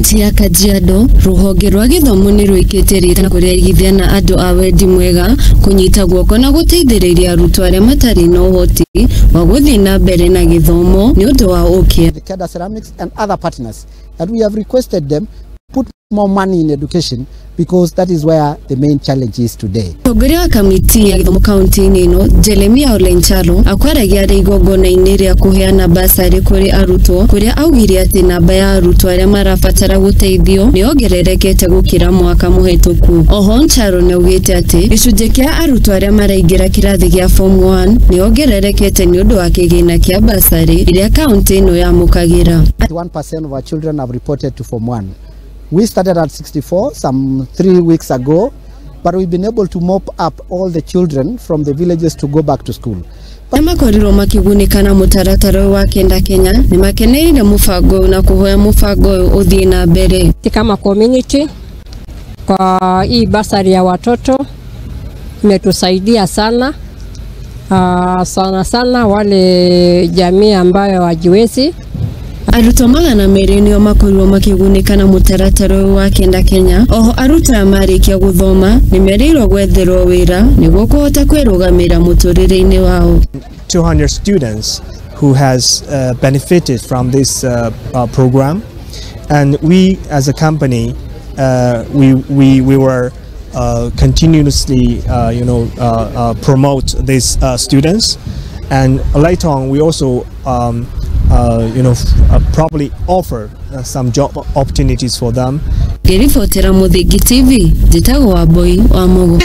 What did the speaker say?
Kaunti ya Kajiado, rũhonge rwa gĩthomo nĩ rwĩkĩte rĩtana kũrĩ aigithia na andũ a wendi mwega kũnyita guoko na gũteithĩrĩria arutwo arĩa matarĩ na ũhoti wa gũthiĩ na mbere na gĩthomo nĩ ũndũ wa ũkĩa. The Keda Ceramics and other partners that we have requested them put more money in education because that is where the main challenge is today. Mũtongoria wa kamĩtĩ ya gĩthomo kaunti-inĩ ĩno Jeremia Ole Nchalo akwaragia arĩ igongona-inĩ rĩa kũheana basarĩ kũrĩ arutwo kũrĩa augire atĩ namba ya arutwo arĩa marabatara gũteithio nĩ yongererekete gũkĩra mwaka mũhetũku. Oho Nchalo nĩ augĩte atĩ gĩcunjĩ kĩa arutwo arĩa maraingĩra kĩrathi gĩa form 1 nĩ yongererekete nĩ ũndũ wa kĩgĩna kĩa basarĩ ĩrĩa kaunti ĩno yamũkagĩra. 1% of our children have reported to form 1. We started at 64 some 3 weeks ago, but we've been able to mop up all the children from the villages to go back to school. Arĩa makorirwo makĩgunĩka na mũtaratara ũyũ wa Kenda Kenya nĩ makenereire mũbango ũyũ na kũhoya mũbango ũyũ ũthiĩ na mbere. Kama community kwa hii basari ya watoto imetusaidia sana, sana sana wale jamii ambayo hawajiwezi. Arutwo 200 nĩo makorirwo makĩgunĩka na mũtaratara ũyũ wa Kenda Kenya. Oho arutwo aya marĩkia gũthoma nĩ merĩirwo gwetherwo wĩra nĩguo kũhota kwĩrũgamĩra mũtũrĩre-inĩ wao. 200 students who has benefited from this program, and we as a company we were continuously promote these students, and later on we also probably offer some job opportunities for them. Ngĩribotera Mũthingi TV, njĩtagwo Wambui wa Mũgũ.